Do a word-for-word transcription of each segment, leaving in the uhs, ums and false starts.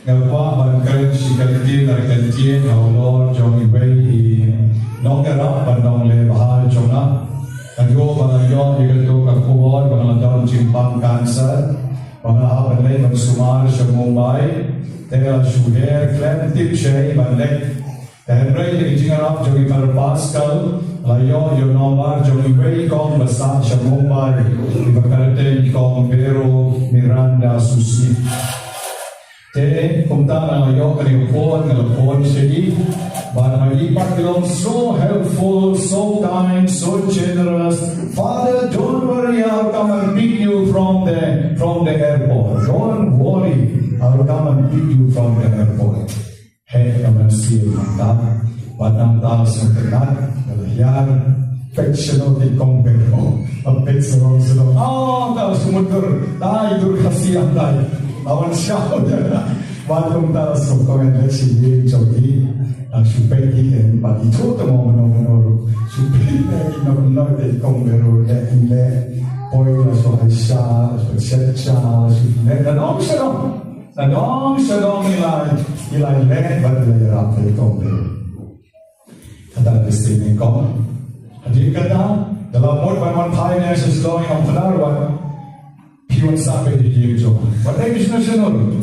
Nga kwah ban kren shi kyntien ar kyntien halor jong iwei i nongïarap bad nongleh bha jong nga. Haduh ba nga ïoh ïa kato ka khubor ba nga la don jingpang cancer, ba nga hap ban leit ban sumar sha Mumbai, te la shu her khlem tip shaei ban leit. Te hynrei da ka jingïarap jong i Father Pascal, la ïoh ïa u nombar jong iwei i kong ba sah sha Mumbai, iba kyrteng i kong Vero Miranda Susi. Te kumta nga la ïoh kane ka phone, nga la phone sha i. Bad ma i pat i long so helpful, so kind, so generous. "Father, don't worry, I'll come and pick you from the, from the airport. Don't worry, I'll come and pick you from the airport." Heh ka mynsiem nangta, bad nangta la sngewtynnat, la hiar, peit shano i kong Vero, peit sarong sarong, ah, ta la sngewmut dur, ta i dur Khasi, ah, ta i, la wan shaw. Bad kumta la sngewkmen leh sha ïing jong i, la shu peit ïing, bad i tip te mo mano mano ruh, shu peit ïing, mano mano te i kong Vero leh, i leh, poi la shu ai sha, la shu shet sha, la shu leh, la dong sha dong. Nadong shadong i la, i la leh bad i la ïarap ïa i kong Vero. Kata ka sien i kong. Hadien kata, da la mut ban wan phai ne sha Shillong, i ong, "Father, wan, phi wan sah beit ïa ïing jong nga. Wan beit ïa ïing jong nga.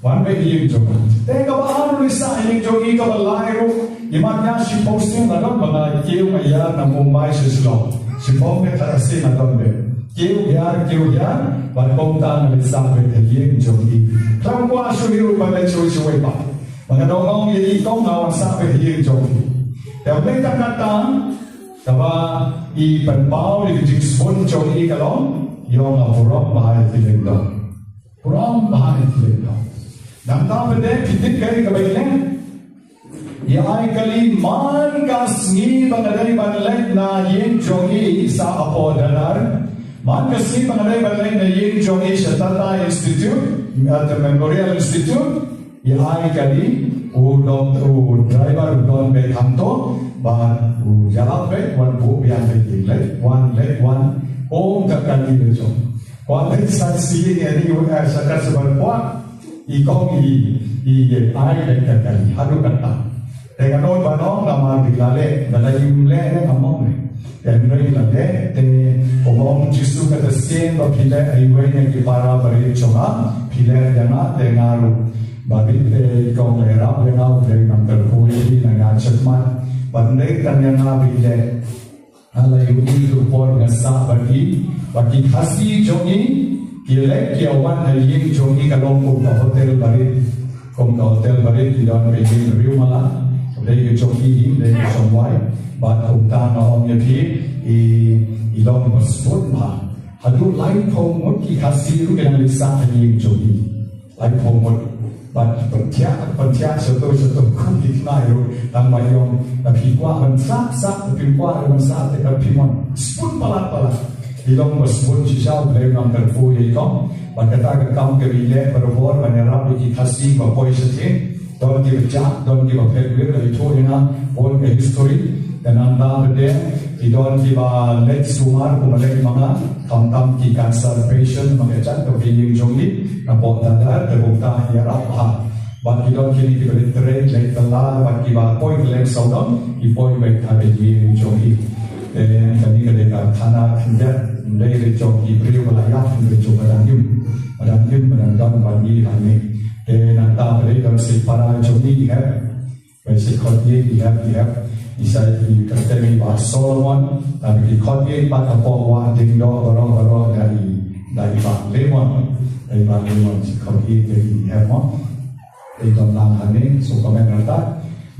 Wan beit ïa ïing jong nga." Te kaba ar ruh i sah ïa ïing jong i, kaba lai ruh, i mat ïa shiphew sien la don ba nga kiew nga ïar na Mumbai sha Shillong. Shiphew ne khatar sien la don beit. Kiew ïar, kiew ïar, bad kumta nga leit sah beit ha ïing jong i. Khlem kwah shuh ruh ban leit shuh shuh pat. Ba nga dang ong ïa i kong, nga wan sah beit ha ïing jong i. Te hynrei tang katta, kaba i pynpaw ïa ka jingsbun jong i ka long, i ong, nga burom bha ïa ki lyngdoh. Burom bha ïa ki lyngdoh. Nangta pat de, phi tip kaei kaba i leh? I ai kali, man ka sngi ba nga dei ban leit na ïing jong i, i sah hapoh Dadar. Man ka sngi ba nga dei ban leit na ïing jong i sha Tata Institute, uh, the Memorial Institute. I ai kali, u don, u driver u don beit hangto, bad u ïalap beit, wan buh biang beit ïing leit, wan leit, wan, ym ka kali leit jong. Kwah leit san sngi ïa i, u, eh, sha ka sabar kwah. I kong i, i, i ai leh ka kali haduh katta. Te nga nud ban ong namar ba i la leh, ba la im leh ne ngam ong ne. Te hynrei i la leh, te kumba ong Jisu kata sien ba phi leh ïa iwei na ki para barit jong nga, phi leh ïa nga te nga ruh. Barit te i kong leh ïarap ïa nga, U Blei un kyrkhu ïa phi na nga shakhmat. Bad hynrei tang ïa nga ba i leh. Nga la ïohi ha ka por nga sah bad i, ba ki Khasi jong i ki leit ki wan ha ïing jong i ka long kum ka hotel barit. Kum ka hotel barit, ki don ka ïing briew mala. Leit ka jong i, leit ka jong wai. Bad kumta nga ong ïa phi, i, i long ba sbun bha. Haduh laiphew ngut ki Khasi ruh ki nang leit sah ha ïing jong i. Laiphew ngut. Bad pynthiah, pynthiah shato shato kum ki khynnai ruh, tang ba ïong, lada phi kwah ban sah, sah, lada phim kwah ruh ban sah, te lada phim mon. Sbun palat palat. I long ba sbun shisha, U Blei un kyrkhu ïa i kong. Bad kata ka kam kaba i leh barabor ban ïarap ïa ki Khasi ba poi shatei. Don kiba jah, don kiba phet wir, la ithuh ïa nga bun ka history. Te nangta pat de, ki don kiba leit sumar kumba leit ma nga, khamtam ki cancer patient, ma nga jan ka ïing jong i, napoh Dadar, te kumta ïarap bha. Bad ki don kine kiba leit trei, leit bylla, bad kiba poi kylleng sawdong, ki poi beit ha ka ïing jong i. Te kane ka dei ka khana khyndiat, ym dei ka jong ki briew ba la ïap, hynrei jong ka dang im, ka dang im, ka dang don bad ngi hangne. Te nangta pat de don sa i para jong i, hep. Ba i sa khot ïing i hep, i hep, i sa i kyrteng i Bah Solomon, lada ki khot ïing pat hapoh Wah Diengdoh baroh baroh da i, da i Bah Lemon, da i Bah Lemon sa khot ïing i hep mo. I don lang hangne, so comment nangta.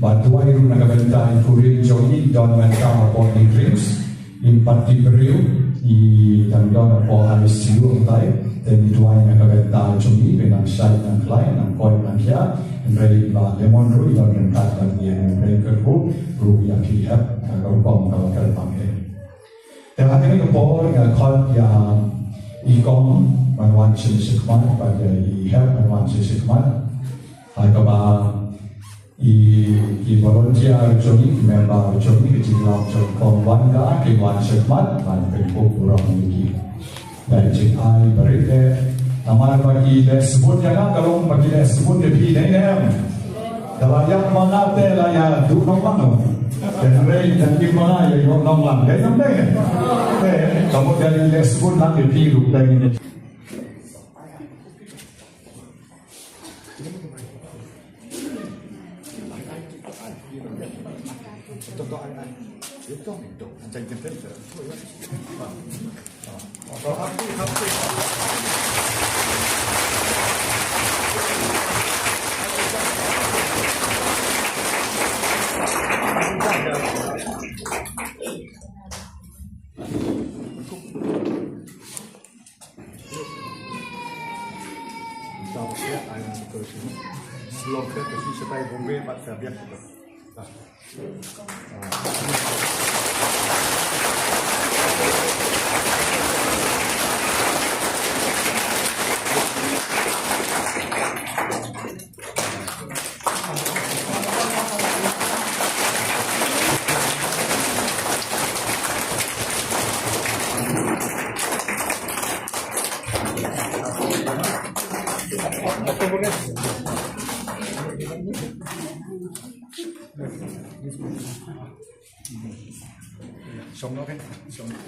Bad duwai ruh na ka bynta i kurim jong i, don mynta hapoh NEIGRIHMS. Im pat tip briew, i dang don hapoh I C U hangtai, te ngi duwai na ka bynta jong i, ba nang shait nang khlaiñ, nang koit nang khiah, hynrei i Bah Lemon ruh i don ryngkat bad ngi, hynrei kyrkhu ruh ïa phi hep, ha ka rukom kaba kyrpang eh. Te ha kane ka por nga khot ïa i kong ban wan sha shakhmat, bad ïa i hep ban wan sha shakhmat. Ha kaba i, ki volunteer jong i, ki member jong i, ki jinglong jong i, kong wan ka, ki wan shakhmat, ban pynkup burom ïa ki. Ban jingai barit eh, Namar ba ki leh sbun ïa nga ka long ba ki leh sbun ïa phi, dei ne em? Da la ïap ma nga te la ïa duh nonglang. Te hynrei tang kim ma nga ïa ïoh nonglang, dei ne em? Te ka mut ïa ki leh sbun lang ïa phi ruh, dei ne. Shong noh, shong.